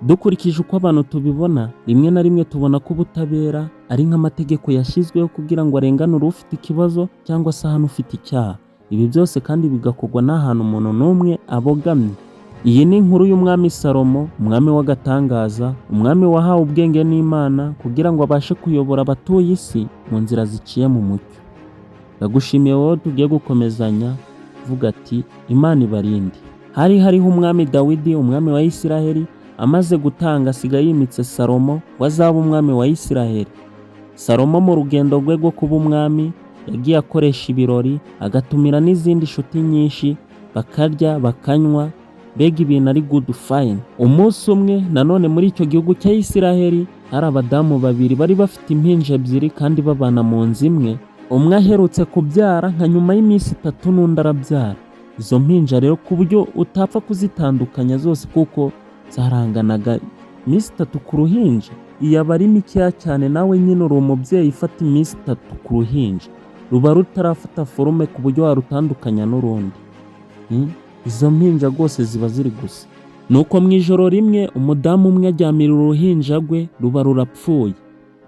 Dukurikije uko abantu tubibona, rimwe na rimwe tubona ko ubutabera ari nk'amategeko yashyizweho kugira ngo arenganure ufite ikibazo cyangwa se ahane ufite icyaha. Ibi byose kandi bigakorwa nta hantu umuntu n'umwe abogamye. Iyi ni inkuru y'umwami Salomo, umwami w'agatangaza, umwami wahawe ubwenge n'Imana kugira ngo abashe kuyobora abatuye isi mu nzira ziciye mu mucyo. Ndagushimiye wowe tugiye gukomezanya, vuga ati Imana ibarinde. Hari hariho umwami Dawidi, umwami wa Isiraheli, amaze gutanga asiga yimitse Salomo ngo azabe umwami wa Isiraheli. Salomo mu rugendo rwe rwo kuba umwami yagiye akoresha ibirori, agatumira n'izindi nshuti nyinshi, bakarya bakanywa, mbega ibintu ari good fine. Umunsi umwe nanone muri icyo gihugu cya Isiraheli hari abadamu babiri bari bafite impinja ebyiri kandi babana mu nzu imwe, umwe aherutse kubyara nka nyuma y'iminsi 3 n'undi arabyara. Izo mpinja rero ku buryo utapfa kuzitandukanya zose kuko zaranganaga, iminsi 3 ku ruhinja iyo aba ari mikeya cyane. Nawe nyine uri umubyeyi, ifata iminsi 3 ku ruhinja ruba rutarafata forme ku buryo warutandukanya n'urundi. Izo mpinja rwose ziba ziri gusa. Nuko mu ijoro rimwe umudamu umwe aryamira uruhinja rwe ruba rurapfuye.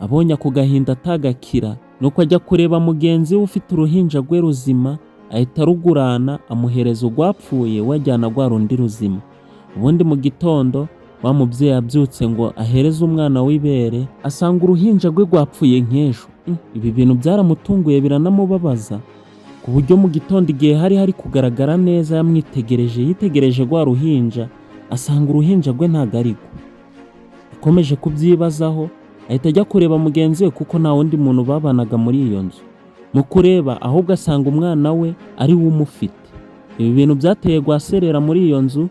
Abonye ako gahinda atagakira, nuko ajya kureba mugenzi we ufite uruhinja rwe ruzima, ahita arugurana amuhereza urwapfuye, we ajyana rwa rundi ruzima. Ubundi mu gitondo wa mubyeyi abyutse ngo ahereze umwana w'ibere, asanga uruhinja rwe rwapfuye nk'ejo. Ibi bintu byaramutunguye biranamubabaza, ku buryo mu gitondo igihe hari hari kugaragara neza yamwitegereje, yitegereje rwa ruhinja, asanga uruhinja rwe ntabwo ari rwo. Akomeje kubyibazaho ahita ajya kureba mugenzi we kuko nta wundi muntu babanaga muri iyo nzu. Mu kureba ahubwo asanga umwana we ari we umufite. Ibi bintu byateye rwaserera muri iyo nzu,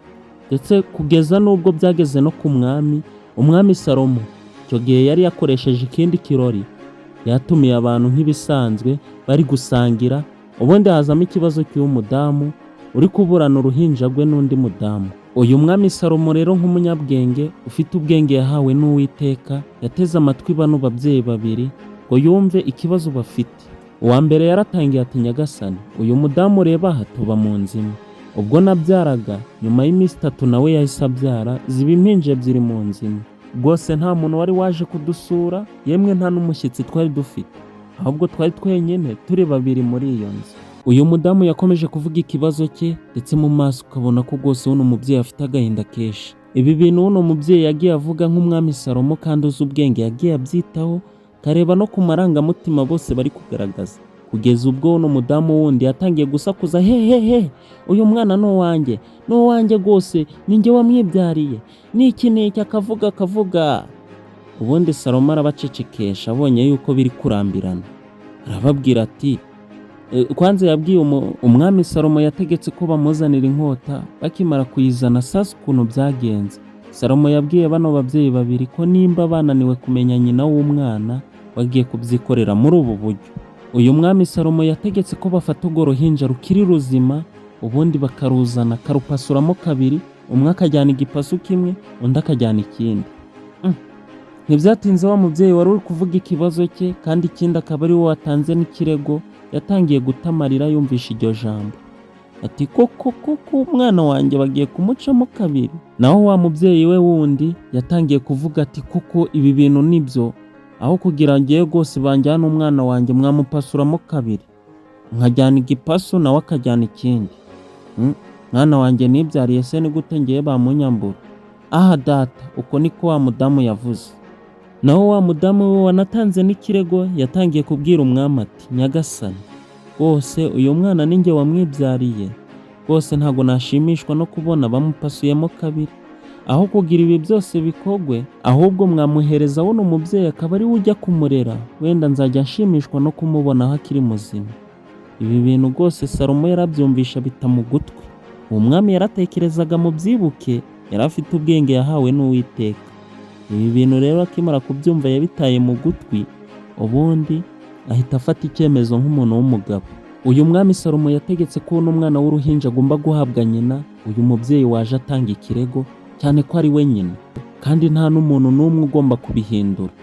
ndetse kugeza n'ubwo byageze no ku mwami, umwami Salomo. Icyo gihe yari yakoresheje ikindi kirori, yatumiye abantu nk'ibisanzwe bari gusangira, ubundi hazamo ikibazo cy'uyu mudamu uri kuburana uruhinja rwe n'undi mudamu. Uyu mwami Salomo rero nk'umunyabwenge ufite ubwenge yahawe n'Uwiteka, yateze amatwi bano babyeyi babiri ngo yumve ikibazo bafite. Uwa mbere yaratangiye ati: "Nyagasani, uyu mudamu ureba aha tuba mu nzu imwe. Ubwo nabyaraga nyuma y'iminsi 3 nawe yahise abyara, ziba impinja ebyiri mu nzu imwe. Rwose nta muntu wari waje kudusura, yemwe nta n'umushyitsi twari dufite, ahubwo twari twenyine turi babiri muri iyo nzu." Uyu mudamu yakomeje kuvuga ikibazo cye, ndetse mu maso ukabona ko rwose uno mubyeyi afite agahinda kenshi. Ibi bintu uno mubyeyi yagiye avuga, nk'umwami Salomo kandi uzi ubwenge, yagiye abyitaho, kareba no ku marangamutima bose bari kugaragaza, kugeza ubwo uno mudamu wundi yatangiye gusakuza: "He he he, uyu mwana ni uwanjye, ni uwanjye rwose, ni njye wamwibyariye, n'iki n'iki." Akavuga akavuga, ubundi Salomo arabacecekesha abonye yuko biri kurambirana. Arababwira ati kwanza yabwiye umwami Salomo yategetse ko bamuzanira inkota. Bakimara kuyizana, sasa ukuntu byagenze, Salomo yabwiye bano babyeyi babiri ko nimba bananiwe kumenya nyina w'umwana, bagiye kubyikorera muri ubu buryo. Uyu mwami Salomo yategetse ko bafata urwo ruhinja rukiri ruzima, ubundi bakaruzana, akarupasuramo kabiri, umwe akajyana igipasu kimwe, undi akajyana ikindi. Ntibyatinze wa mubyeyi wari uri kuvuga ikibazo cye, kandi ikindi akaba ari we watanze n'ikirego, yatangiye guta amarira yumvishe iryo jambo, ati: "Koko koko umwana wanjye bagiye kumucamo kabiri?" Naho wa mubyeyi we wundi yatangiye kuvuga ati: "Koko ibi bintu nibyo, aho kugira ngiye rwose banjyane umwana wanjye, mwamupasuramo kabiri, nkajyana igipasu nawe akajyana ikindi. Mwana wanjye nibyariye se ni gute ngiye bamunyambura? Aha data!" Uko niko wa mudamu yavuze. Naho wa mudamu we wanatanze n'ikirego yatangiye kubwira umwami ati: "Nyagasani, rwose uyu mwana ni njye wamwibyariye, rwose ntabwo nashimishwa no kubona bamupasuyemo kabiri. Aho kugira ibi byose bikogwe, ahubwo mwamuhereza wuno mubyeyi akaba ari we ujya kumurera, wenda nzajya nshimishwa no kumubonaho akiri muzima." Ibi bintu rwose Salomo yarabyumvisha bita mu gutwi. Uwo mwami yaratekerezaga, mu byibuke yari afite ubwenge yahawe n'Uwiteka. Ibi bintu rero akimara kubyumva yabitaye mu gutwi, ubundi ahita afata icyemezo nk'umuntu w'umugabo. Uyu mwami Salomo yategetse ko uno mwana w'uruhinja agomba guhabwa nyina, uyu mubyeyi waje atanga ikirego, cyane ko ari we nyina, kandi nta n'umuntu n'umwe ugomba kubihindura.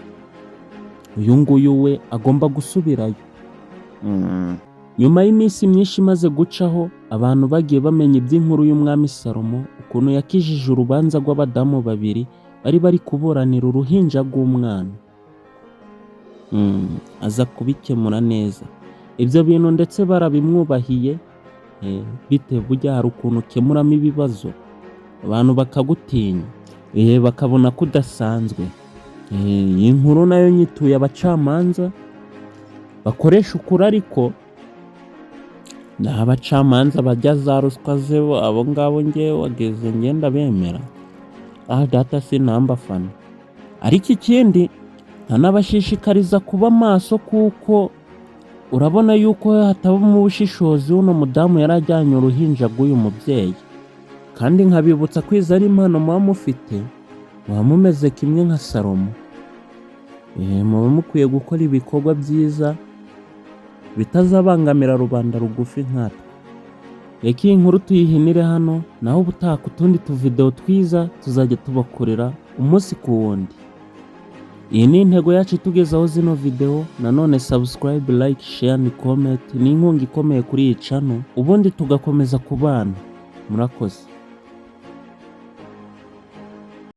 Uyu nguyu we agomba gusubirayo. Nyuma y'iminsi myinshi imaze gucaho, abantu bagiye bamenya iby'inkuru y'umwami Salomo, ukuntu yakijije urubanza rw'abadamu babiri. bari kuburanira uruhinja rw'umwana. Aza kubikemura neza ibyo bintu, ndetse barabimwubahiye. Bite burya hari ukuntu ukemuramo ibibazo abantu bakagutinya, bakabona ko udasanzwe. Iyi nkuru nayo nyituye abacamanza bakoresha ukuri, ariko ni abacamanza bajya za ruswa ze, abo ngabo ngewe wageze ngenda bemera aha data sinambafana. Ariko ikindi nkanabashishikariza kuba maso, kuko urabona yuko hatabamo ubushishozi, uno mudamu yari ajyanye uruhinja rw'uyu mubyeyi. Kandi nkabibutsa ko izi ari impano muba mufite, muba mumeze kimwe nka Salomo. Muba mukwiye gukora ibikorwa byiza bitazabangamira rubanda rugufi nkatwe. Reka iyi nkuru tuyihinire hano, naho ubutaha ku tundi tuvidewo twiza tuzajya tubakorera umunsi ku wundi. Iyi ni intego yacu itugezaho zino videwo. Nanone subscribe, like, share and comment ni inkunga ikomeye kuri iyi channel, ubundi tugakomeza kubana. Murakoze.